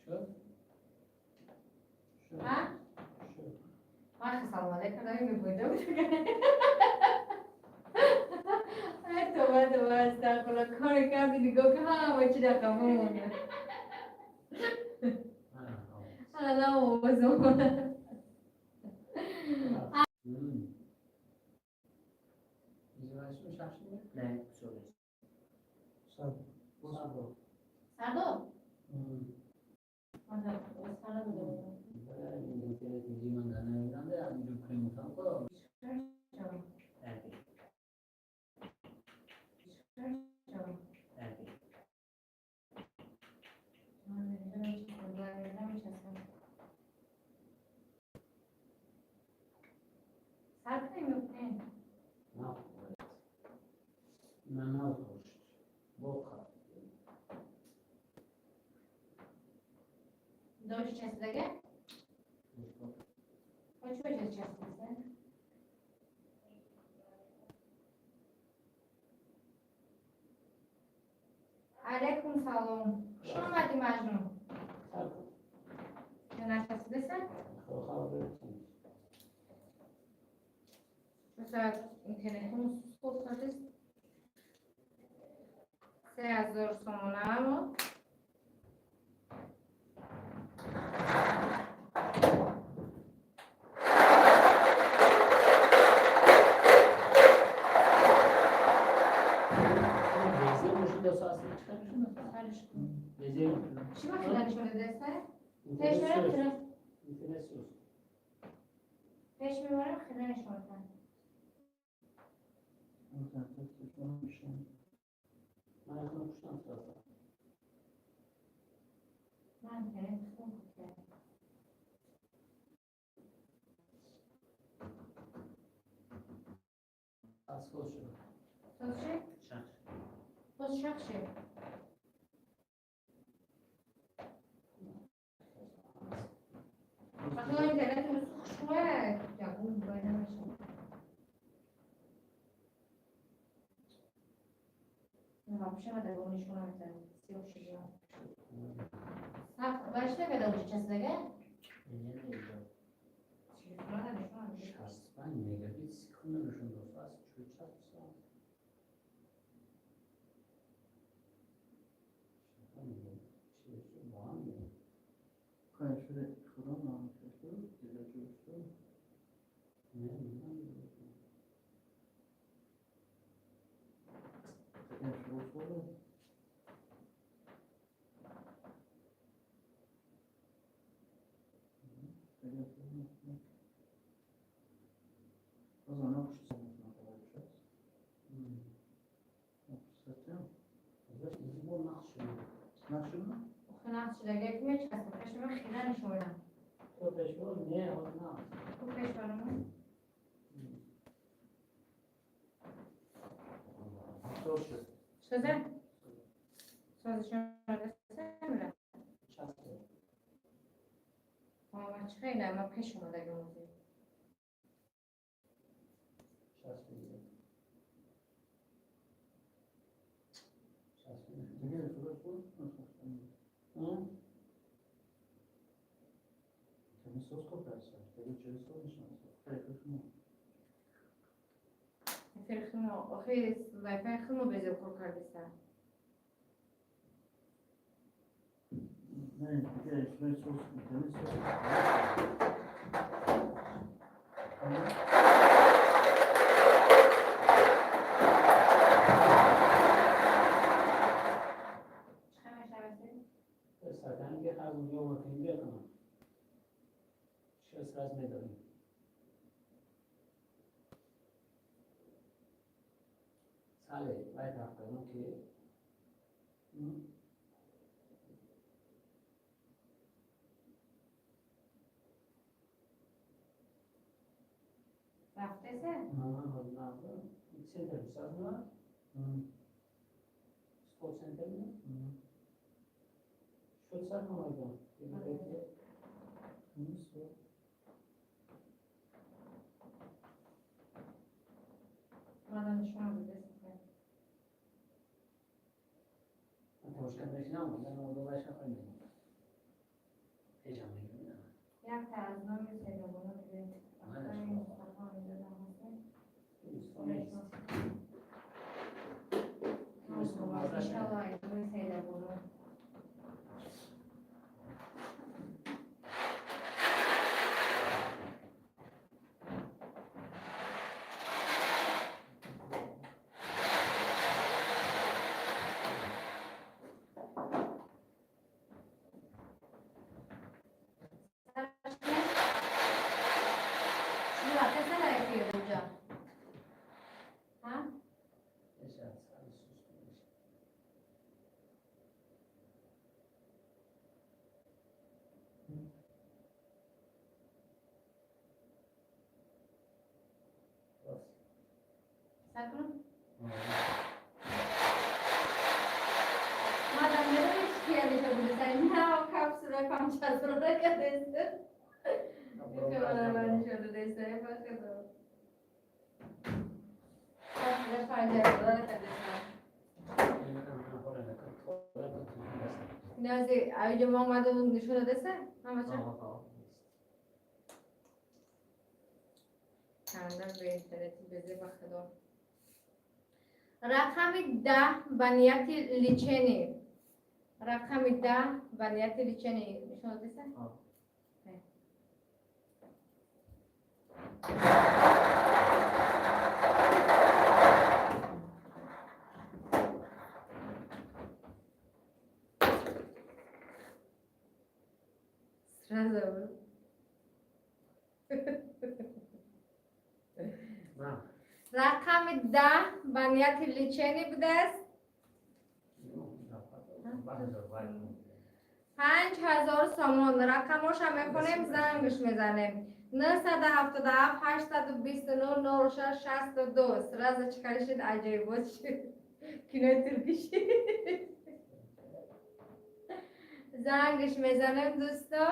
Шуд? Шуд. А? Шуд. Ман салом алейкум намегӯйдам. Ай, тоба, тоба, астағфирулло, коре карди, нигоҳ ки ҳама чи дар қафо монда. Ана овоз омад. Не, всё. Сардо. Сардо? Сардо буда. Интернет ман намегиранда, инҷо крем. Сар кунем ё кунем? На, боқа. Дошт часидага? Чӣ бошад часидаса? Алайкум салом. Хуш омадӣ, Маҷнун. Ё начасидаса? Масалан, интернетумон суст кардист. 3000 сомонамо. Чӣ ба хела нишон додааста? Пеш мерам, хела пеш мебарам, хела нишон додам. Ман интернет хуб кард. Соз шед? Боз шақ шед. Вақти интернет имрӯз хушрӯя, ягон бай намешавад. Вообще ма дар нишон намедиҳад. Сиёҳ шудиё. Башта када уже часидага? Телефонада нишон намедиҳад. 65 мегабит секунда нишон додааст. Чӯ часп? Конечно, худо намешуд, дига ҷӯр шуд. Такая шуд. Такая шуд. Боз она Нақш? Охи нақш шудага, ки мечаспад. Пеш мебарам, хела нишон медиҳам. То пешбор не, на. Хуб, пеш барам. Шуд. Соза? Созишон дастамра? Ма чӣ хеле ма пеш омадага музей. Дига шуд шуд. Ками соз кор кард. Дига чӣ соз нишон дод. Хеле шумо. Эфир химо, охи вайфай химо безеб кор кардиса. Не, дига шуд соз, ками соз. Чӣ мешавад? Сатан ки ҳар дунё вакин бекунам. Шест раз медорем. Сале, вай тараф кардам ки Рафтеса? Центр сазна, спорт центр ми? Шуд сар кунайдам. Мада нишон додеста. Тошкент мешинам, дар молдоваша хоҳем. Ҳеҷам мегирам. Якта аз номи Сайдабону билет. Мустафо инҷо ҳастем. Нест. Иншаллоҳ, номи Сайдабону. Ha? Сар кунам? Мадам, медонӣ чӣ кияниша будеса? Нав капсулаи 5000 кадеста. Нишон додеста, бахадо. Капсулаи 5000 кадеста. Нази, аҷо мо омада буд, нишон додеса? Ҳамача? Канда бе интернети безе, ба худо. Рақами 10 ба нияти лечение. Рақами 10 ба нияти лечение нишон додеса? Сразу. Рақами 10 ба нияти лечение будааст. 5000 сомон. Рақамоша мехонем, зангш мезанем. 977 829 06 62. Сразу чӣ шид, аҷоибот шид. Кинои туркӣ шид. Зангш мезанем, дӯсто.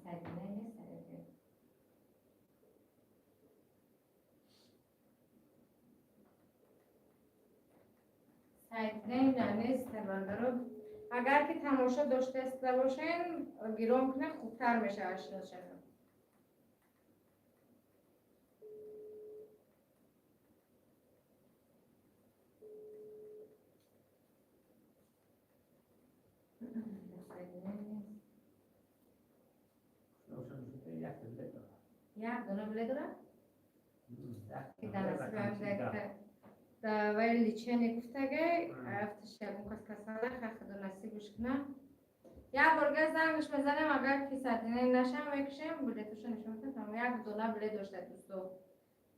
Садина нест. Сайдина нест, бародаро. Агар ки тамошо доштаста бошен, гирон кунед, хубтар мешавад шиносшавӣ. Сайдина нест. Як дона билет дорад? Ки дар насибам вай лечение гуфтагай, афтиш ягон кас касала, худо насибш куна. Як борга зангш мезанем, агар ки садине нашам, мекушем, билетоша нишон медам. Як дона билет дошта, дӯсто.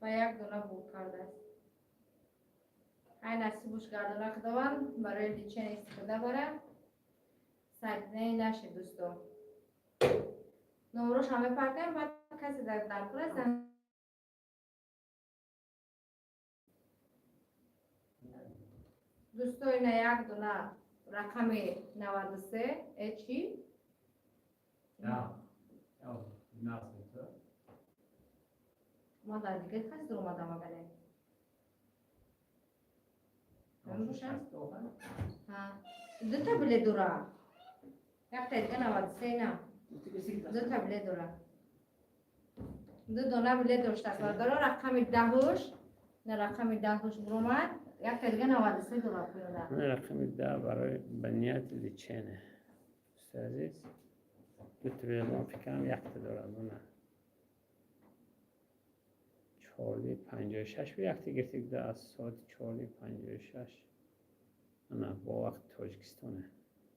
Ва як дона бук кардааст. Ай, насибуш гардона худованд, барои лечение истифода бара. Садине наши, дӯсто. Номроша мепартем, баъд касе дар кура занг. Дӯсто, ина як дона рақами 93 э чӣ? Ja. Ja, насб. Ма дар дигар кас дуромадам агаре. Мебошам? Ҳа. Дута билет дора. Якта дига 93 на. Дута билет дора. Ду дона билет доштааст, бародаро, рақами 10-уш, на рақами 10-уш буромад, якта дига 93 дора пӯёда. Рақами 10 барои ба нияти лечение. Дӯсти азиз, ду триллион фикрам якта дорад, на. 4:56 якта гирифта буда аз соати 4:56. Ана бо вақти Тоҷикистоне.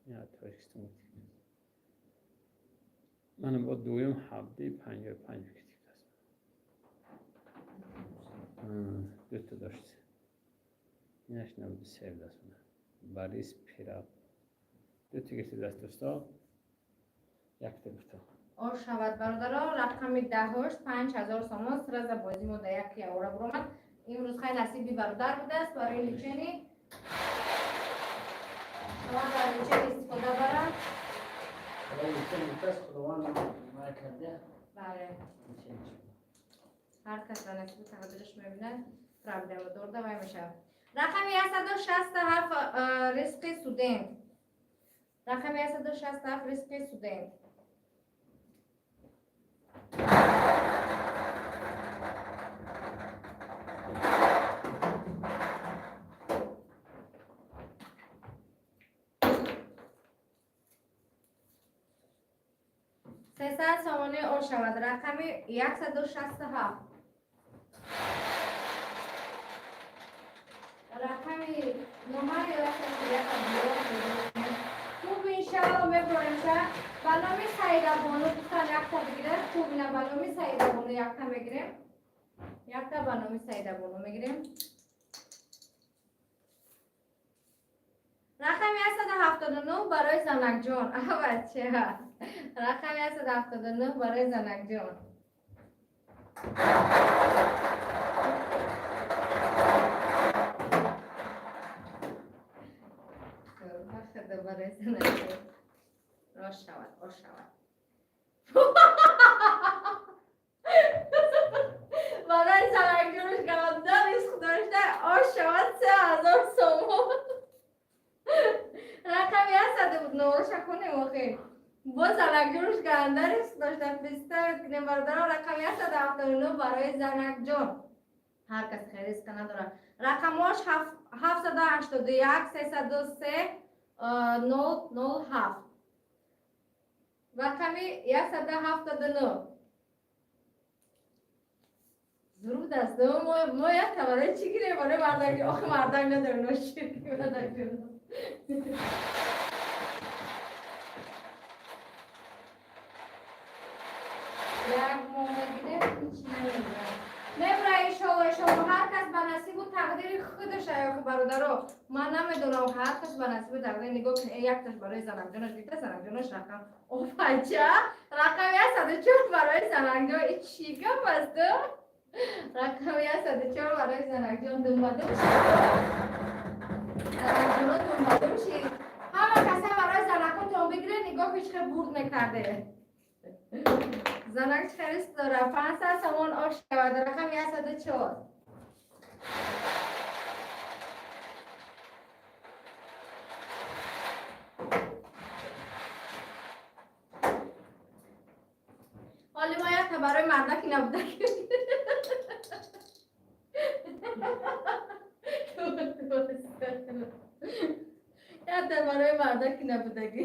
Я Тоҷикистон гирифта. Мана бо дуюм 17:55 гирифта аст. Дута дошт. Инаш 93 будааст. Борис Пират. Дута гирифта будааст, дӯсто. Якта гуфтам. Ош шавад, бародаро, рақами 10-уш 5000 сомон. Сразу бозӣ мо да як яора буромад. Имрӯз хай насиби бародар будааст барои лечение. Шумо дар лечение истифода барад. Барои лечение будааст, Худованд май карда. Бале. Бале, ҳар кас ба насиби тақдираш мебинад, проблема дорда вай мешавад. Рақами 167, ризқи студент. Рақами 167, ризқи студент. 300 сомонӣ о шавад. Рақами 167. Рақами номари. Хуб, иншалло, меброремша. Ба номи Саидабону гуфтан, якта бигиред. Хуб, ина ба номи Саидабону якта мегирем. Якта ба номи Саидабону мегирем. Рақами 179 барои занакҷон. Бача, рақами 179 барои занакҷон. Барои занакҷон рош шавад, ош шавад. Барои занакҷонш ганда ризқ дошта, ош шавад, 3000 сомон. Рақами 100 буд, нороша кунем охи. Бо занакҷонш ганда ризқ дошта, представить кунем, бародарон. Рақами 179 барои занакҷон. Ҳар кас хел ризқа надорад. Рақамош 781 303 007. Рақами 179. Зуруд аст. Мо якта барои чӣ гирем? Барои мардак. Охи, мардак надорем, ношир мардакҷон. Як моҳ мегирем, ҳеч намегирам. Мебра, иншолло, иншолло, ҳар кас ба насибу тақдири худаш. Охи, бародаро, ман намедонам, ҳар кас ба насибу тақдир. Нигоҳ кун, якташ барои занакҷонаш гирифта, занакҷонаш рақам опача, рақами 104 барои занакҷон. И чӣ гап аст? Рақами 104 барои занакҷон. Думбадум шид, занакҷоно думбадум шид. Ҳама каса барои занакотон бигиред. Нигоҳ ки чӣ хел бурд мекарде. Занак чӣ хел риск дора. 500 сомон ош шавад. Рақами 104. Ҳоли мо якта барои мардаки набуда. Якта барои мардаки набудагӣ.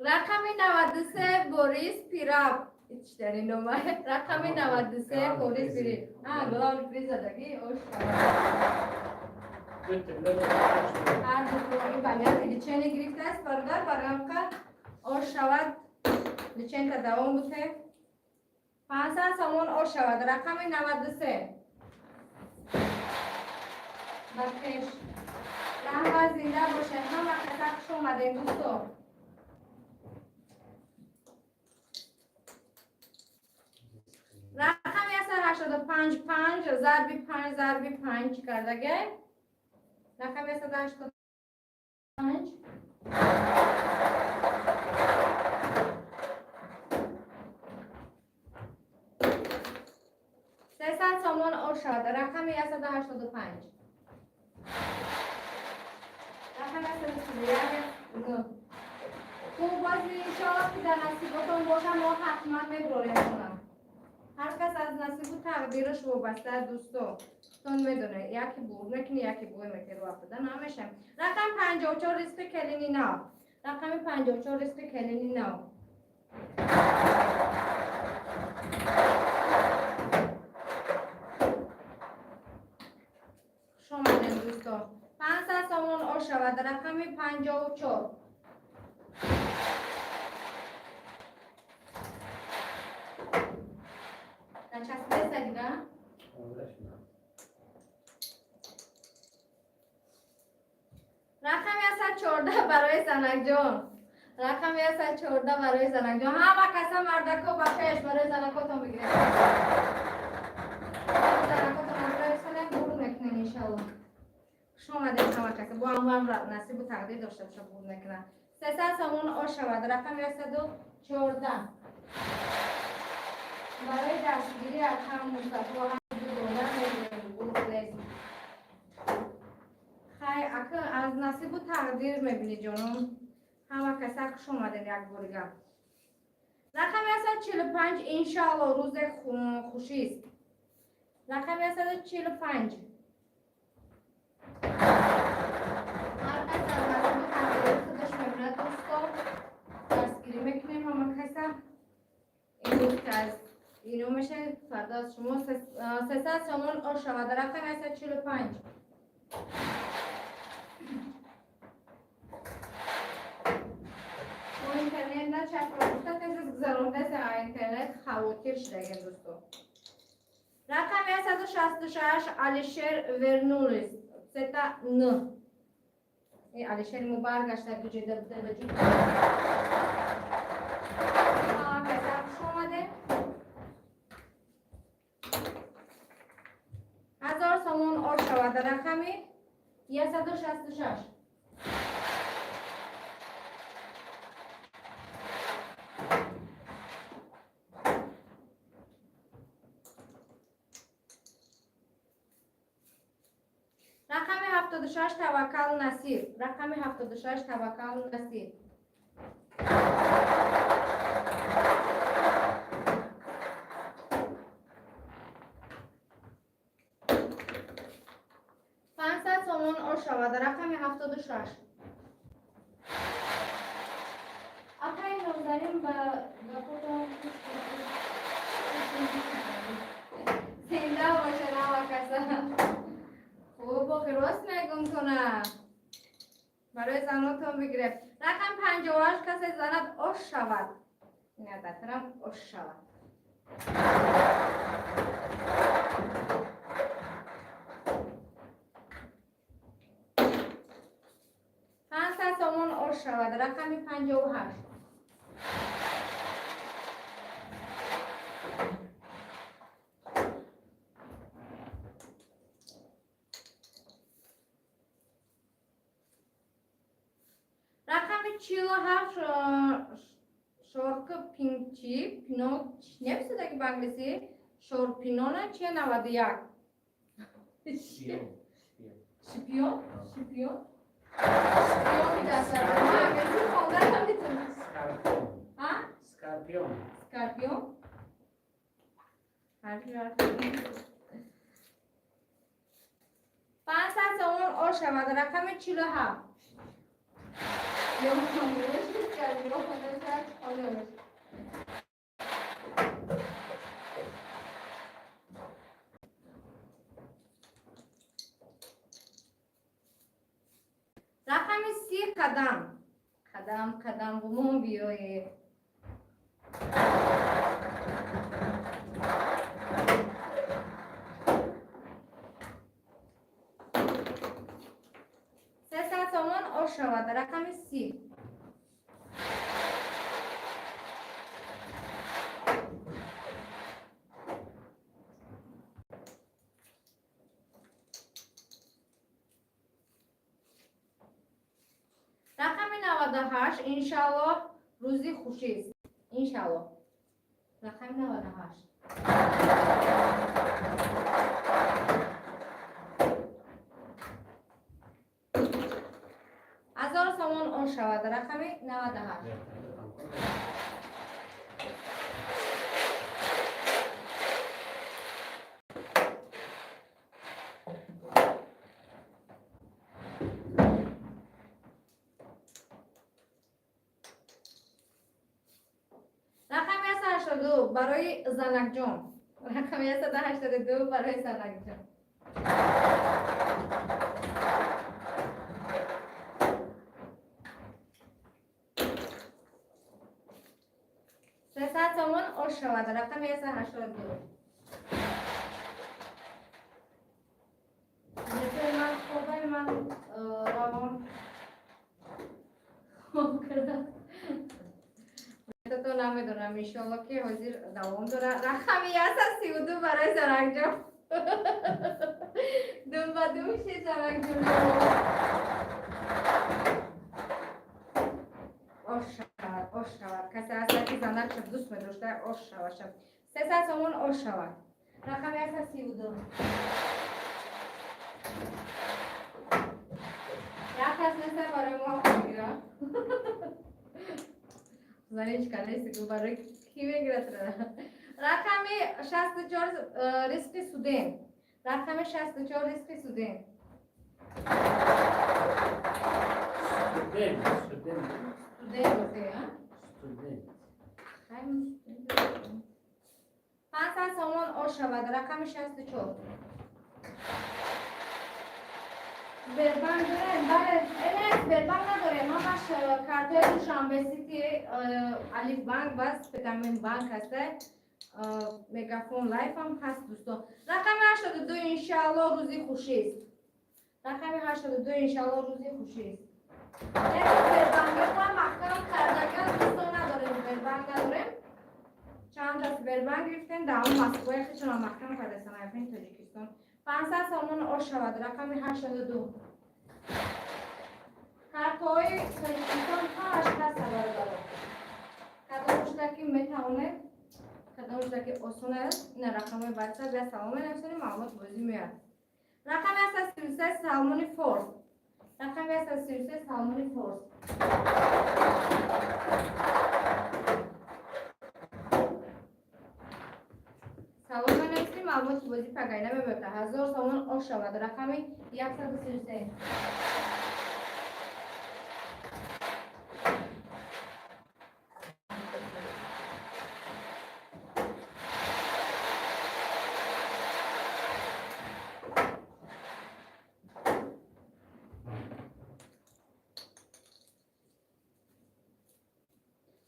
Рақами 93, Борис Пираб. Ичтари нома. Рақами 93, Борис Пираб. А, главный приз задагӣ, ош. Ҳар ду баняти лечение гирифтааст, бародар, барои ош шавад. Лечение ка давом буте. 500 сомон ош шавад. Рақами 93. Ба пеш. Раҳмат, зинда бошед. Ҳама каса хуш омадед, дӯсто. Рақами 185, панҷ зарби панҷ зарби панҷ кардагай. Рақами 185. 300 сомон ош шавад. Рақами 185. Рақами 131. Хуб, боз иншоалло, ки дар насиботон боша, мо ҳатман меброрем кунам. Ҳар кас аз насибу тақдираш вобаста, дӯсто. Тон медоне, яке бурд мекунӣ, яке бой мекунӣ, рӯ афтода намешавем. Рақами 54, ризқи келини нав. Рақами 54, ризқи келини нав. Хуш омадем, дӯсто. 500 сомон ош шавад. Рақами 54. Начаспеста дига? Омода шудам. Рақами 114 барои занакҷон. Рақами 114 барои занакҷон. Ҳама каса, мардако, ба пеш, барои занакотон бигиред. Занакотон абраисонем, бурд мекунем, иншалло. Хуш омадед, ҳама каса. Бо ҳам насибу тақдир дошта боша, бурд мекунад. 300 сомон ош шавад. Рақами 100. 14. Барои дастгирӣ аз ҳам Мустафо, ҳам дугона мегирем, гурӯҳ нест. Хай, ака, аз насибу тақдир мебинӣ, ҷоном. Ҳама каса хуш омадем як борига. Рақами 145, иншаалло, рӯзе хушист. Рақами 145. Ҳар кас аз насибу тақдири худаш мебинад, дӯсто. Дастгирӣ мекунем ҳама каса. Имрӯз ки аз ино мешавед, фарда аз шумо. 300 сомон ош шавад. Рақами 145. Бо интернет начакро гуфта, тез гузарондаст, интернет хавотир шудагем, дӯсто. Рақами 166, Алишер вернулись. Цета Н. И Алишер мо баргашта, дуҷеда буда ба ҷуд. Каса хуш омадем. 1000 сомон ош шавад. Рақами 166. Рақами 76, Таваккал Насиб. Рақами 76, Таваккал Насиб. 500 сомон ош шавад. Рақами 76. Акай нозанин, ба гапотон зинда боша ҳама каса. Хуб, охи рост мегум тона. Барои занотон бигиред. Рақам 58, касе занад, ош шавад. Ина дафтарам ош шавад. 500 сомон ош шавад. Рақами 58. Рақами 47, шорки пинчи пино нависадаги ба англисӣ шорпинона чи 91. Шпион. Шпион. Шпион, шпион, шпиони дастара. Ман англисӣ хонда наметавонам. Скорпион. А? Скорпион. Скорпион. Ҳарфи 500 сомон ош шавад. Рақами 47. Ё скорпион хонда шавад, хонда бошад. Рақами 30, қадам қадам қадам бумон биёед. 300 сомон ош шавад. Рақами 30. Рақами 98, иншаллоҳ, рӯзи хушист, иншаллоҳ. Рақами 98. 1000 сомон ош шавад. Рақами 98. Вертолёт ҳам. Рақами 182 барои занакҷон. Рақами 182 барои занакҷон. 300 сомон ош шавад. Рақами 182. Ман хобаи ман равон хоб кардам. То намедонам, иншолло, ки ҳозир давом дорад. Рақами 132 барои занакҷон. Дум ба дум шид, занакҷон. Ош шавад, Ош шавад. Касе ҳаста, ки занакша дӯст медошта, ош шаваша. 300 сомон ош шавад. Рақами 132. Як кас неста барои мо мегира. Занечка нест, барои ки мегирад? Рақами 64, ризқи студент. Рақами 64, ризқи студент. Студент, студент. Студент охе, а? Студент. 500 сомон ош шавад. Рақами 64. Сбербанк дорем? Бале, не, Сбербанк надорем. Ҳамаш картаи Душанбе Сити, Алиф банк ва Спитамен банк ҳаста. Мегафон Лайф ҳам ҳаст, дӯсто. Рақами 82, иншаалло рӯзи хушист. Рақами 82, иншаалло рӯзи хушист. Сбербанкҳо маҳкам кардаган, дӯсто, надорем, Сбербанк надорем. Чанд та Сбербанк гирифтем, дар он Москваи хичона маҳкам кардасан, айфин Тоҷикистон. 500 сомон ош шавад. Рақами 82. Картҳои Тоҷикистон ҳамаш ҳаст, бародаро. Кадомушда ки метавонед, кадомушда ки осон аст, ина рақамҳои ватсап, я салом менависонем, маълумот бозӣ меояд. Рақами 133, Салмони Форс. Рақами 133, Салмони Форс. Салом менависем, маълумоти бозӣ пагайна мебояд. 1000 сомон ош шавад. Рақами 133.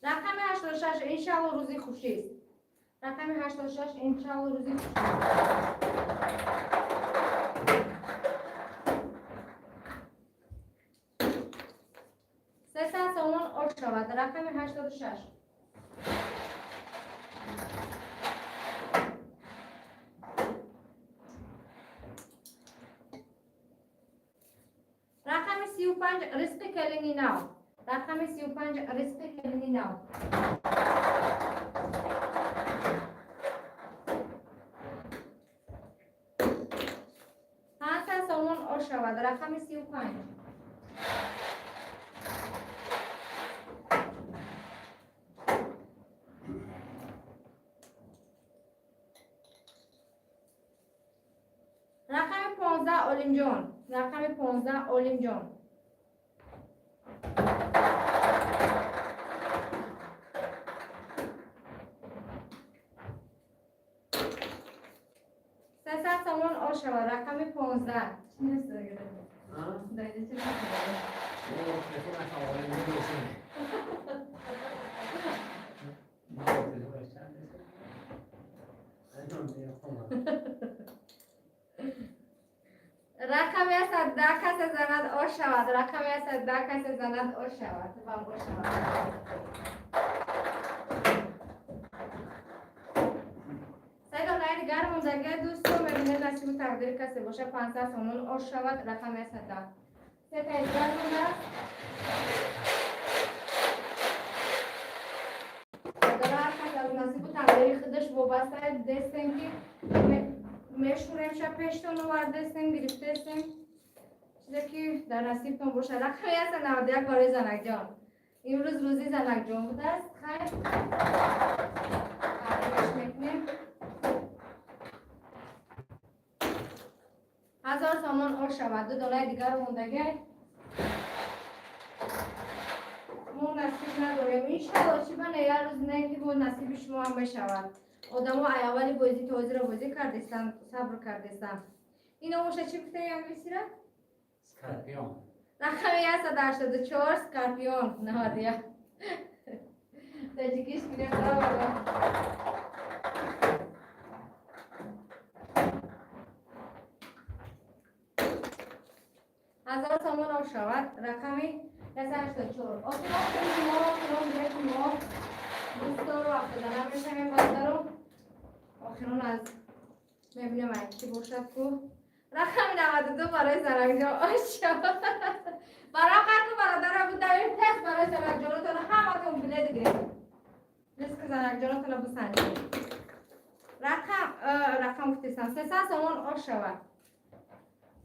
Рақами 86, иншалло рӯзи хушист. Рақами 86, иншалло рӯзи хушист. 300 сомон ош шавад. Рақами 86. Рақами 35, ризқи келини нав. Рақами 35, ризқи келини нав. 500 сомон ош шавад. Рақами 35. Рақами 15, Олимҷон. Рақами 15, Олимҷон. 300 сомон ош шавад. Рақами 15. Чӣ нест? А? Дайда чӣ? О, телефон олимҷон нест. Телефонаш чанд нест? Анҷом мехонам. Рақами 110, касе занад, ош шавад. Рақами 110, касе занад, ош шавад. Вам ош шавад. Сай дона дигар мондага, дӯсто, мебинед, насибу тақдири касе боша, 500 сомон ош шавад. Рақами 110. Сета дигар мондааст. Дара ҳар кас аз насибу тақдири худаш вобаста дестем, ки мешӯремша, пештон овардестем, гирифтестем. Чизе ки дар насибтон боша. Рақами 191 барои занакҷон. Имрӯз рӯзи занакҷон будааст. Хайр, тақдимаш мекунем. 1000 сомон ош шавад. Ду донаи дигар мондагай. Мо насиб надорем. Иншалло, чӣ бане, як рӯз не ки бо насиби шумо ҳам мешавад. Одамо ай аввали бозӣ то ҳозира бозӣ кардестанд, сабр кардестанд. Ин номоша чӣ гуфтаи англисира? Скорпион. Рақами 184, Скорпион, 91. Таҷикиш мегӯяд. 1000 сомон ош шавад. Рақами 184. Охирон мо, охирон билети мо, дӯстору афтода мешавем, бародаро. Охирон аз мебинем, ай чӣ бошад ку. Рақами 92 барои Заракҷон оша. Барои ку бародара будавем тест барои Заракҷонотон ҳаматон билет гирем. Риски Заракҷонотонро бисанҷем. Рақам гуфтесам 300 сомон ош шавад.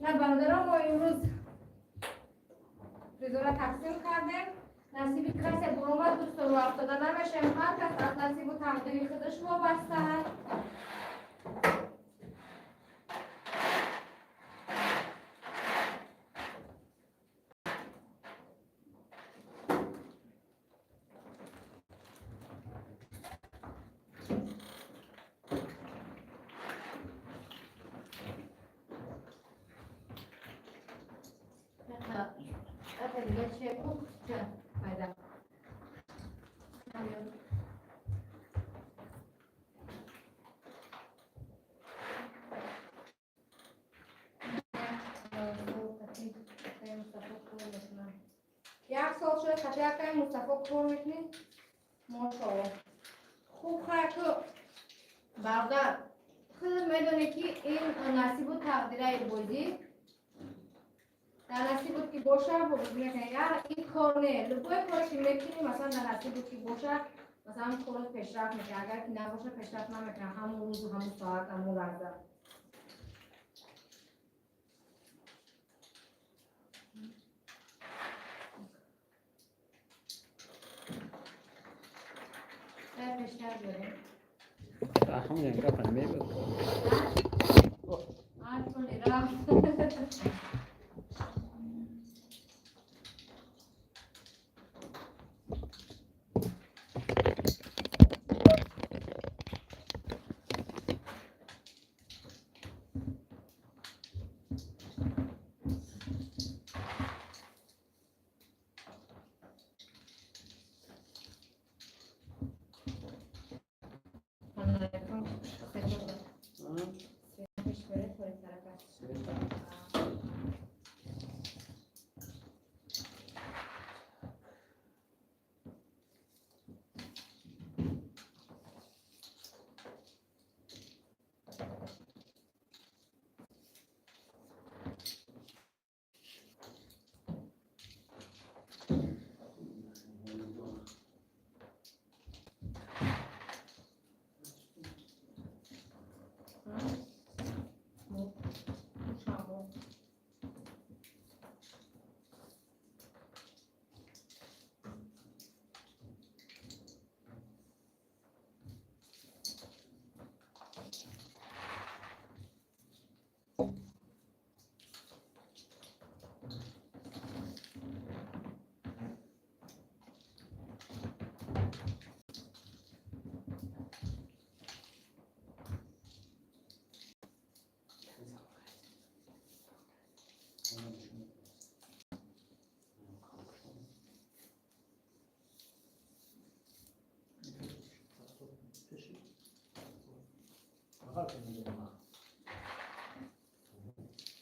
На, бародарон, мо имрӯз призора тақсим кардем. Насиби касе буромад, дӯстон, рӯ афтода намешавем. Ҳар кас аз насибу тақдири худаш вобаста аст. Дига чие ку пайда. Як сол шуд, қати якаи Мустафо кор мекунем. Мошоалло, хуб. Хайку, бародар, худат медонӣ, ки ин насибу тақдираи бозӣ дар насиб буд, ки боша, мекунем. Ин кор не, любой коре ки мекунӣ, масалан, дар насиб буд, ки боша, масалан, корот пешрафт мекунад. Агар ки набоша, пешрафт намекунад, ҳамон рӯзу, ҳамон соат, ҳамон лаҳза. Пештар дорем. Ҳамон гапа мебуд.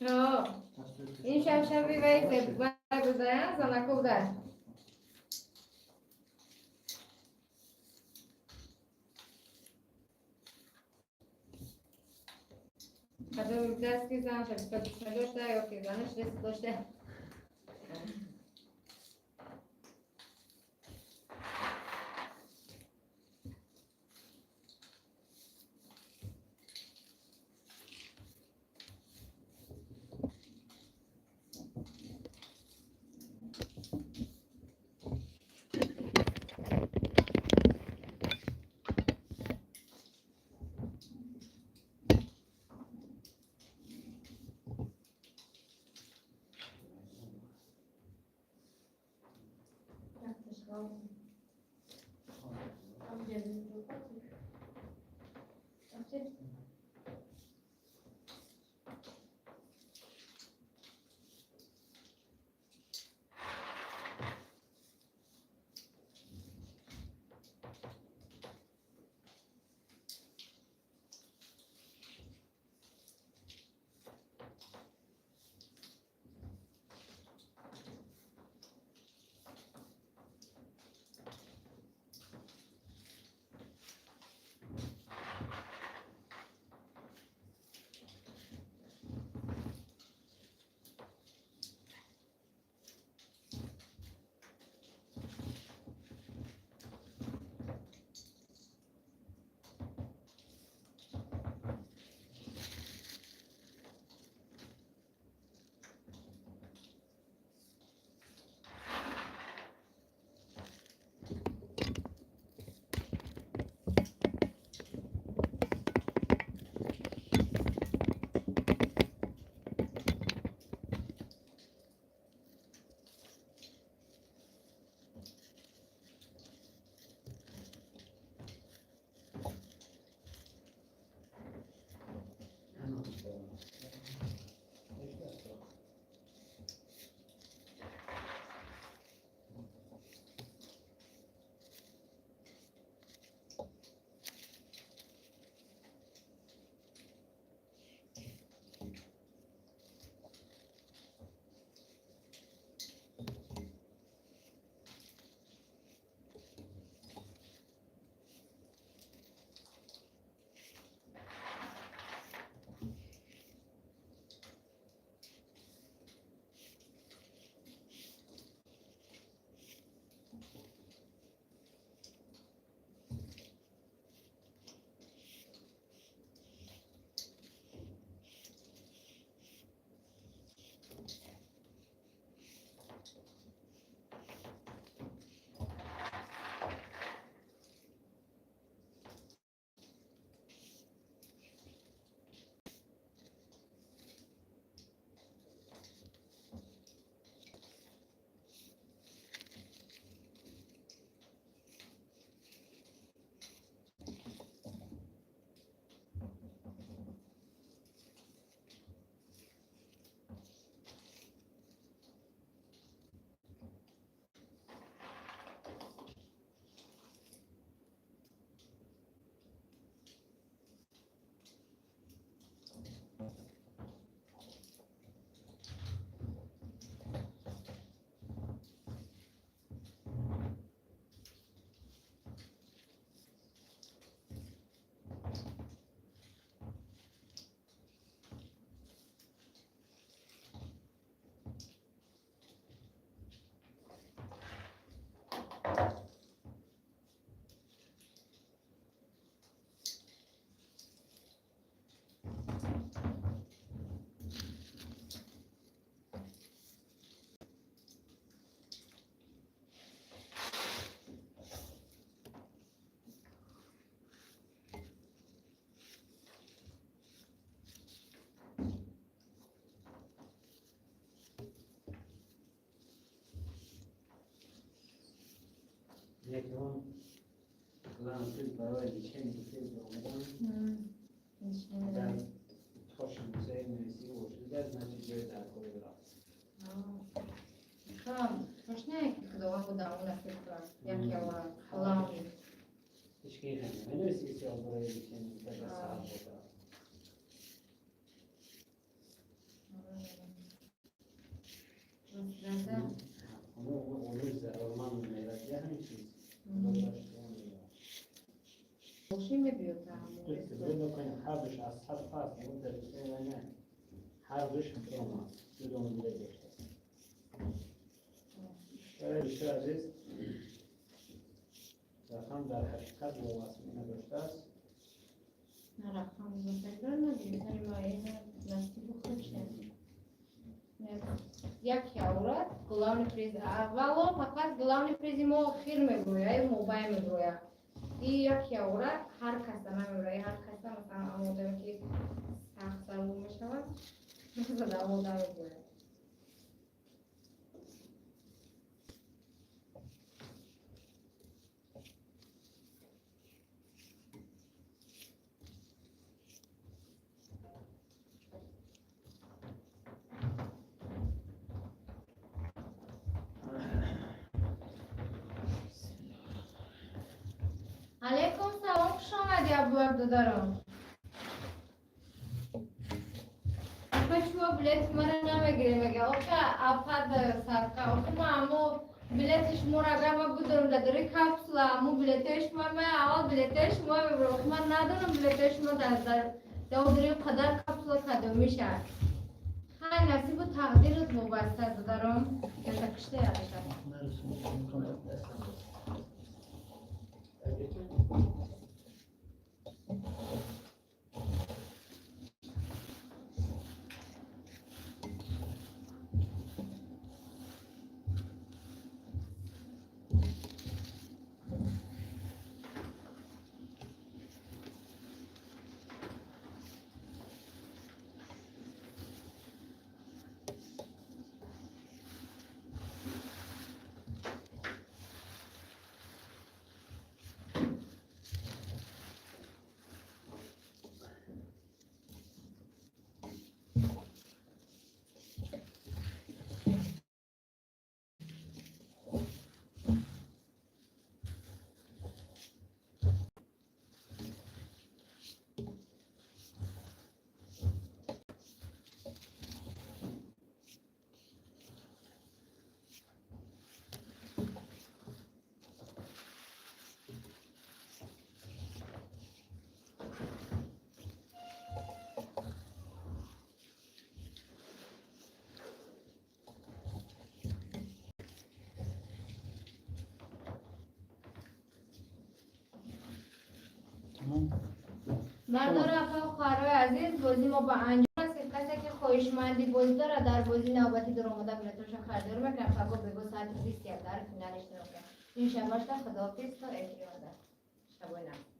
Рафт. Ин шабшаби вай вай буда, занако буда. Кадом даст ки зан шаб дошта ё ки занаш дӯст дошта. Яке он главный приз барои лечение тез омадан агар точно музей нависӣ бошад, значит, ҷои даркорӣ рафт. Точно, ки Худованд бо давом насиб кунад. Яке ора главный. Ҳеч ки менависӣ, ки барои лечение дар саҳат боша. Ҳамон зарарманд мерад, ҳамин чиз. Боши мебиёд. Ҳардуш аз 100 пас не, ҳардуш омад, дудон билет доштааст. Бисёр азиз, рақам дар ҳақиқат вобастагӣ надоштааст. Рақам насибу худше. Як яврат главный приз, вало фақат главный призи мо охир мегӯя, мобай мегӯя. И як явра ҳар каса намебура, ҳар каса, масалан, ам одаме ки сахт зарур мешавад, зада мегӯя. Алейкум салом, хуш омадӣ, Абдуабдударон. Апа, шумо билети мара намегирем, мега. Оха, апа, садқа. Охи, ма амо билети шуморо агар ма будорам дар дори капсула, амо билетои шумо, ма аввал билетои шумо мебурам. Охи, ман надорам билетои шумо дар дори қадар капсула кадом мешавад. Хай, насибу тақдират вобаста, додаром. Ята кишта яша. Бардора, апа, хоҳарои азиз, бозӣ мо ба анҷом расид. Касе ки хоҳишманди бозӣ дорад, дар бозӣ навбатӣ даромада билетоша харидорӣ мекунад. Паго бего соати 21 дар финал иштирок кунад. Ин шабашта худоҳофиз, то эфири ода. Шабои нағз.